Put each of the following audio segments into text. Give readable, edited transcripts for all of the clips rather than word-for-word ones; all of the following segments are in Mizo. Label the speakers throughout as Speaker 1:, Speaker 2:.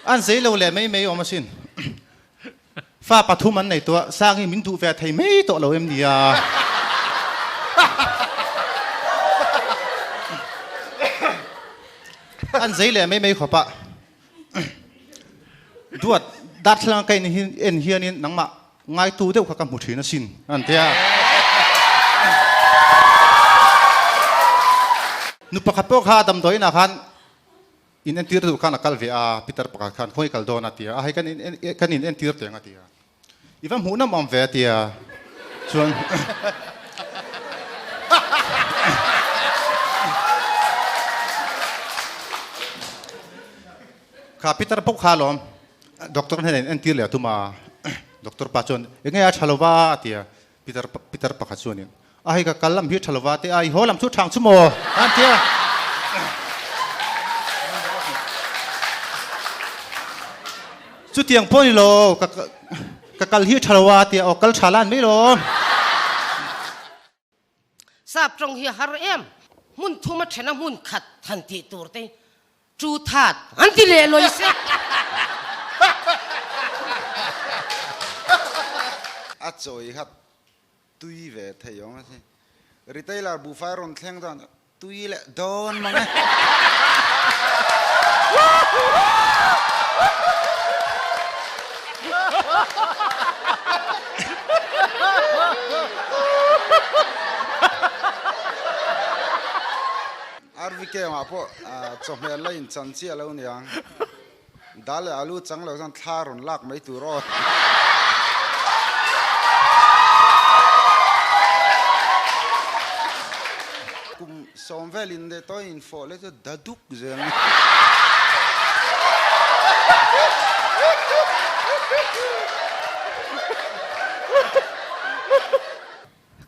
Speaker 1: An zei lo leh mai mai awm asin. Fa pathum an nei tawh a, Sangi min duh ve thei mai tawh lo em nia? An zei leh mai mai khawp a. Duat, darthlalang ka en hianin nangmah ngaitu deuh kha ka hmu thin asin, an ti a. Nu pakhat pawh kha damdawiinah khan In entir duh khan a kal ve a, Peter pakhat khan khawi kal dawn a ti a, a hei kan in kan in entir teng a ti a, i va hmuh nawm awm ve a ti a, chuan kha Peter bawk kha alawm doctor hnenah in entir leh a tum a, doctor pa chuan enge a tha lo va a ti a, Peter Peter pakhat chuanin a hei ka kal lam hi tha lova te a i haw lam chu thang chu maw an ti a. Chutiang pawh ni lo ka ka kal hi tha lova tia aw kal tha la an mai lo.
Speaker 2: Sap tawng hi a har em hmun thum a then a hmun khat han tih tur te Chu that an ti leh lawih se.
Speaker 3: A chawi kha tui ve thei awm a si. Retailer buhfai rawn thleng chuan tui leh dawn mang e. RVK ah pawh chawhmeh la in chan chiah lo niang. Dal leh alu chang lo chuan thla rawn lak mai tur aw. Kum sawm vel in leh tawi in fawh leh chu da duk zel mai.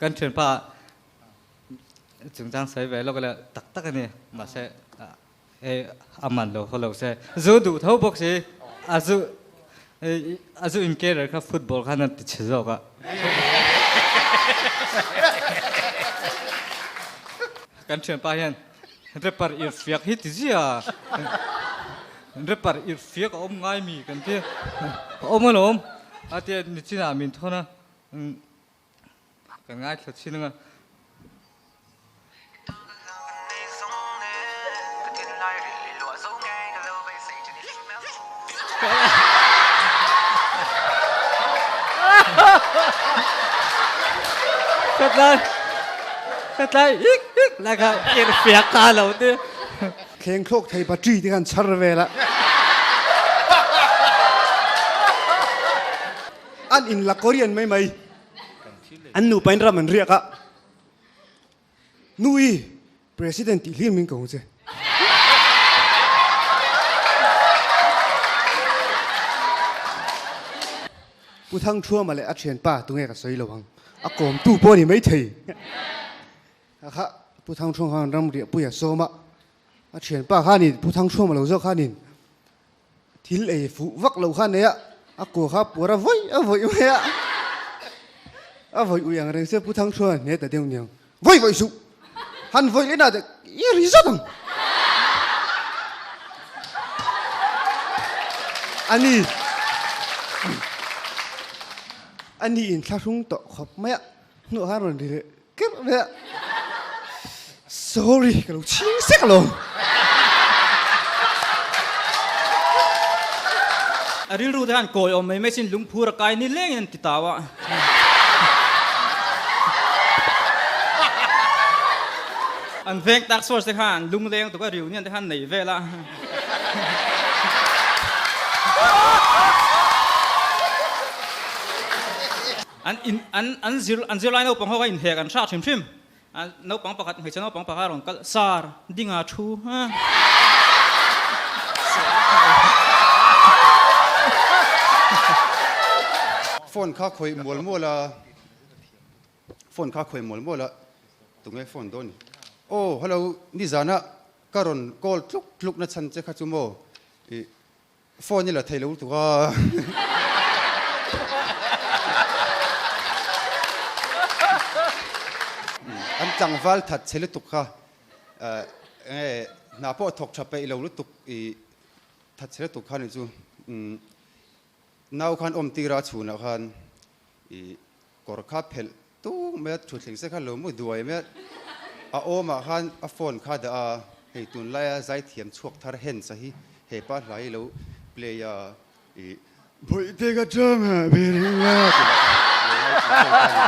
Speaker 4: Kan thianpa Chungchang sawi ve lawk le tak tak a ni. Mahse hei a man lo haw lo se. Zu duh tho bawk si. A zu a zu in carer kha football khan an ti chhe zawk a. Kan thianpa hian rapper irhfiak hi ti zia. Rapper irhfiak a awm ngai mi kan ti. A awm alawm. A tia nichinah min thawn a. Kan ngaithla chin anga. Khatlai khatlai ik ik lai kha irhfiak ka lo ti.
Speaker 5: Thleng thlawk thei battery te khan chhar vel a. An in la Korean mai mai. An nupa in ram an riak a, Nu i, President tih hlim in ka hmu che. Pu Thangthuama leh a thianpa tunge ka sawi lo ang, a kawmtu pawh a ni maithei. A kha Pu Thangthuama khan ram riahpui a sawm a, a thianpa khanin Pu Thangthuama lo zawk khanin Thil ei fuh vak lo kha nei a, a kua kha puar a vawi a vawi mai a, a vawi ui ang reng se Pu Thangchhuan a hne ta deuh niang, vawi vawi suh, han vawi leh na te i ri zat ang. Ani ani inthlahrung tawh khawp mai a, hnuah khan rawn ri leh Kerh ve a. Sorry, ka lo chhing sek alawm.
Speaker 4: A rilru te khan kawi awm mai mai sin lungphur a kai ni lengin an ti tau a. An veng tak source te khan lungleng tuk a reunion te khan nei vel a. An in an an zir an zirlai naupang ho kha inhek an hrah hrim hrim. A naupang pakhat hmeichhe naupang pakhat a rawn kal sar dinga thu a.
Speaker 3: Phone kha khawih mual mual a, phone kha khawih mual mual a, tunge phone dawn ni? Aw hello nizana ka rawn call tluk tluk na chhan che kha chu maw ih Phone i la thei lo lutuk a. An tlangval that che lutuk kha enge hna pawh thawk tha peih lo lutuk i Thatchhe lutuk kha ni chu umm nau khan awm tir a chhunah khan ih kawr kha phelh tung mai a thutthleng se kha lo mu duai mai a a awmah khan a phone kha dah a hei tunlaia zaithiam chhuak thar Hensa hi hepa hla hi lo play a ih Bawihte ka chang a ve reng a tih lah kha lo ngaithla phone kha a ni.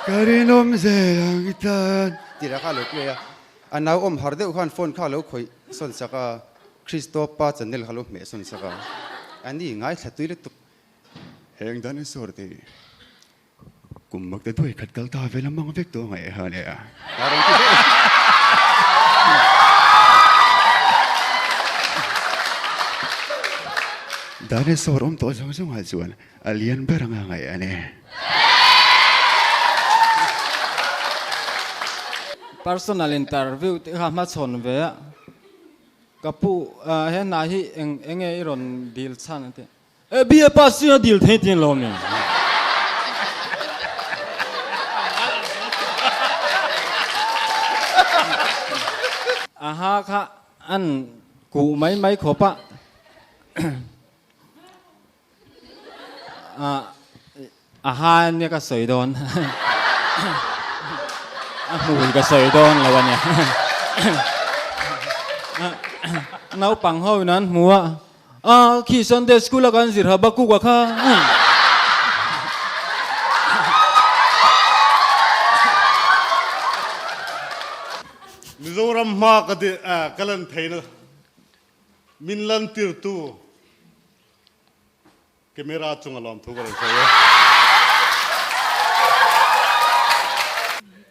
Speaker 3: Ka rinawm zel ang i tan tih lah kha a lo play a. A nau awm har deuh khan phone kha a lo khawih sawn sak a, Christo pa channel kha a lo hmeh sawn sak a, a ni ngaithla tui lutuk. Heng dinosaur te hi kum mak te duai khat kal ta vel a mang vek tawh angaih a nia. A rawn ti daih a. Dinosaur awm tawh zawng zawngah chuan a lian ber anga ngaih a ni.
Speaker 4: Personal interview te kha hmachhawn ve a, ka pu he hna hi eng enge i rawn dil chhan a ti. E BA pass chu a dil thei tih lo mi. A ha kha an kuh mai mai khawp a. A ha nia ka sawi dawn. A hmui ka sawi dawn lo a nia. Naupang ho in an hmu a, a khi Sunday school a kan zir Habakkuk a kha.
Speaker 6: Mizoram hma ka ka lan theihna min lantirtu Camera chunga lawmthu ka rawn sawi e.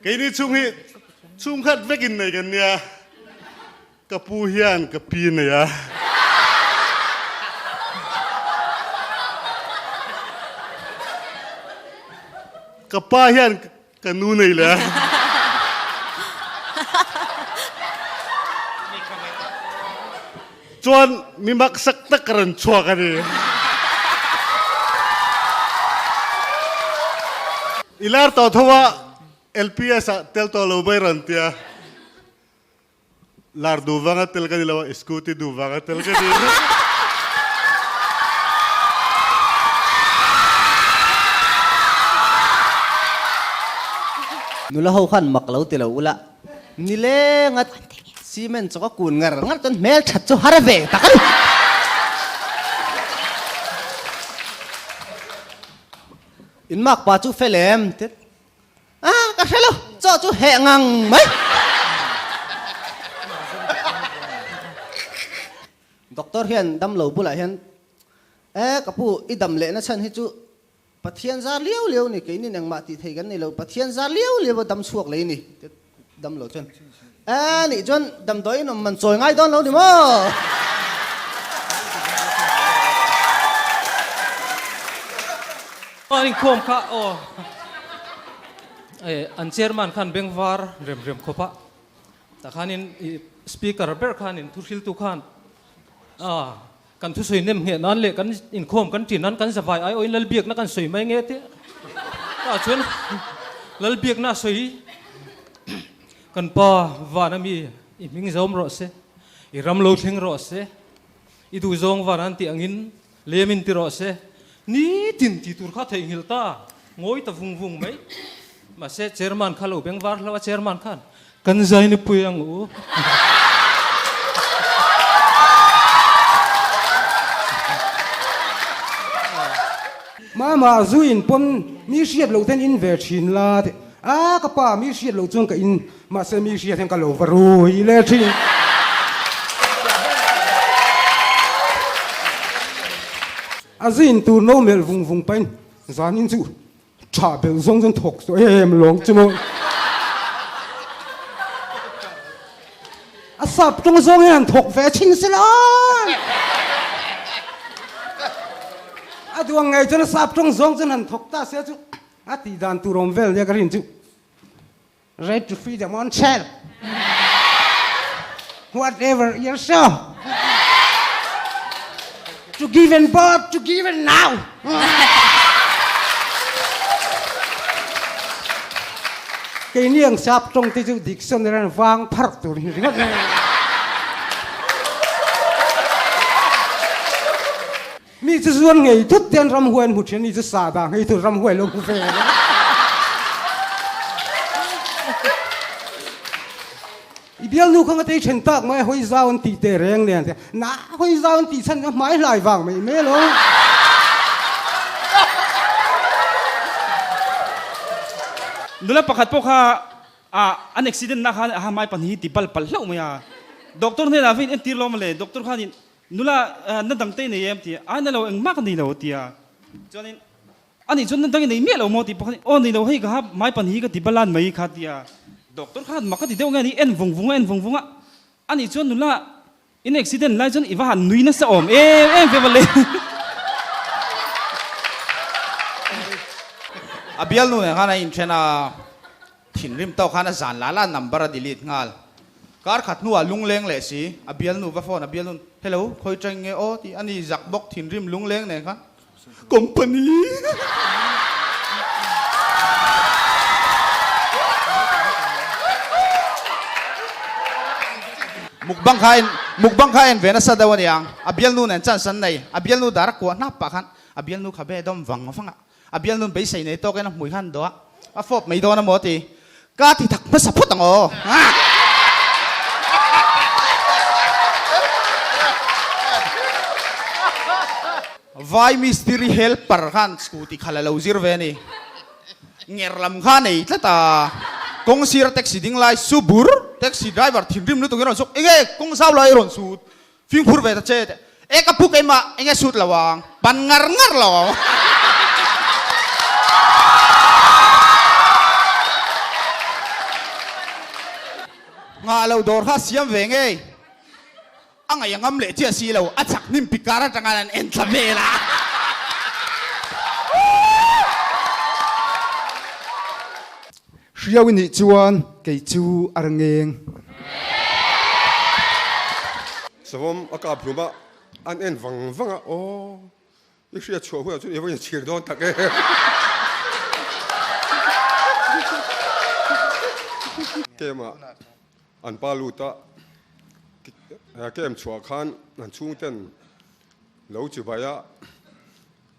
Speaker 6: Keini chhung hi chhungkhat vekin nei kan nia, ka pu hian ka pi nei a. Ka pa hian Ka nu nei le. Chuan mi maksak tak ka ran chuak a ni. I lar tawh tho a LPS ah tel tawh lo mai ran tia. Lar duh vanga tel ka ni lo a, scooty duh vanga tel ka ni.
Speaker 7: Nula ho khan mak lo ti lo ula, nileng a cement chawk a kun ngar ngar chuan hmel that chu har ve tak a ni. In mak pa chu fel em? A, ka hre lo, chaw chu heh ngang mai. Doctor hian damlo bulah hian, E, ka pu, i dam lehna chhan hi chu Pathian zar liau liau ni, keinin engmah tih thei kan nei lo, Pathian zar liau liau a dam chhuak lei ni, tia damlo chuan, E, nih chuan damdawiin awm man chawi ngai dawn lo ni maw?
Speaker 4: An inkhawm kha aw eh an chairman khan bengvar rem rem khawp a tah khanin ih speaker ber khanin thu hriltu khan ah kan thusawi nem ngheh nan leh kan inkhawm kan ṭin nan kan zavai ai awin lalbiakna kan sawi mai nge tih tah chuan lalbiakna a sawi kan pa van ami i hming zawm rawh se i ram lo thleng rawh se i duhzawng van an tih angin Lem in ti rawh se, nitin ti tur kha theihnghilh ta, ngawi ta vung vung mai. Mahse, chairman kha lo beng var hlo a, chairman khan, Kan zai ni pui ang u.
Speaker 8: Mama zu in pawn mi hriat loh ten in ve thin la tih a ka pa mi hriat loh chuan ka in mahse mi hriat hian ka lo va rui leh thin. A zin tur no melh vung vung pahin zanin chu tha belh zawng chuan thawk tawh em lawng chu maw. A sap tawng zawng hian han thawk ve thin se la. A duang ngei chuan a sap tawng zawng chuan han thawk ta se chu a tih dan tur awm vel nia ka rin chu. Right to freedom on sale. Whatever you're so. To give and bought, to give and now. Keini ang sap tawng te chu dictionary an vang pharh tur hi ringawt mai. chu zuan ngei thut te an ramhuai an hmu thin, ani chu sahdah ngei thut ramhuai lo hmu ve a. I bialnu kha ngatei then tak mai hawi zau an tih teh reng nen te na hawi zau an tih chhan a hmai hlai vang mai mai lo.
Speaker 4: Nula pakhat pawh kha ah an accident na khan a hmai pahnih hi ti bal palh hlauh mai a. Doctor hnenah va in entir lo mawle doctor khanin nula na dang te i nei em ti a, ai na lo engmah ka nei lo a ti a. Chuanin A nih chuan na dang i nei miah lo maw tih pakhat in aw nei lo hei ka ha hmai pan hi ka ti balan mai kha tia doctor khan mak ka ti deuh nge ni en vung vung a en vung vung a a nih chuan nula in accident lai chuan i va han nui nasa awm em em ve vale.
Speaker 9: A bialnu nen khan a inthen a. Thinrim tawk khan a zan la la number a delete nghal. Kar khat hnuah lungleng leh si, a bialnu va phone a bialnu hello khawi teng nge aw tih a ni zak bawk thinrim lungleng nen khan company. Mukbang kha en mukbang kha en ve nasa deuh a niang, a bialnu nen chance an nei, a bialnu dar a kuah hnap pah khan a bialnu kha be dawm vang vang a. A bialnun beisei nei tawkin a hmui khan dawh a, a fawp mai dawn a maw ti. Ka ti thak hmasa phawt ang aw. Vai mistiri helper khan scooty khalh a lo zir ve a ni. Nger lam kha a nei tlat a. Kawng sira taxi ding lai su bur, taxi driver thinrim lutuk in a rawn suk, Enge kawng zau lai a rawn sut? Fimkhur ve ta che teh. E ka pu keimah enge sut lo ang, pan ngar ngar lo ang. Nghah lo dawr kha siam ve ngei. A ngaih a ngam leh chiah si lo, a chak hnim pi kar atanga an en thla vel a.
Speaker 3: Hriau i nih chuan kei chu a rengeng.
Speaker 10: Savawm a kap hlum a, an en vang vang a, Aw, i hriat chhuah hunah chuan i va inchhir dawn tak e. Kema an pa lut a, kem chhuah khan an chhungten lo chibai a,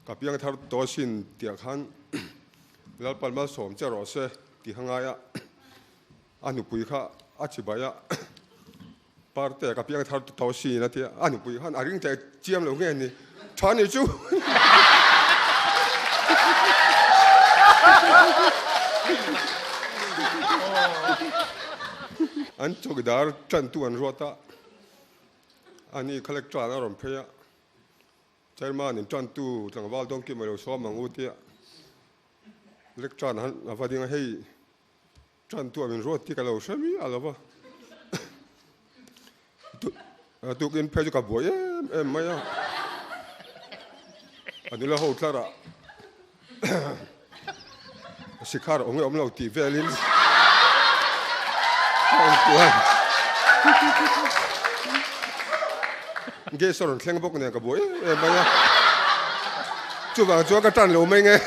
Speaker 10: ka piang thar tawh asin tiah khan Lalpan malsawm che rawh se tih kha ngai a, a nupui kha a chibai a, Parte ka piang thar tawh sin a ti a, a nupui khan a ring teh chiam lo nge ni, tha ni chu. An chawkidar tantu an ruat a, ani kha lek tan a rawn phei a. Chairman in tantu tlangval dawn kim a lo sawm ang u tia lek tan han a va ding a, hei tantu a min ruat tih ka lo hre miah lo va, tukin phei chu ka buai em em mai a, a nula ho tlar ah Sikhar awm nge awm lo tih velin a inpuan. Gas a rawn thleng bawk nen ka buai em em mai a. Chuvang chuan ka tan lo mai nge.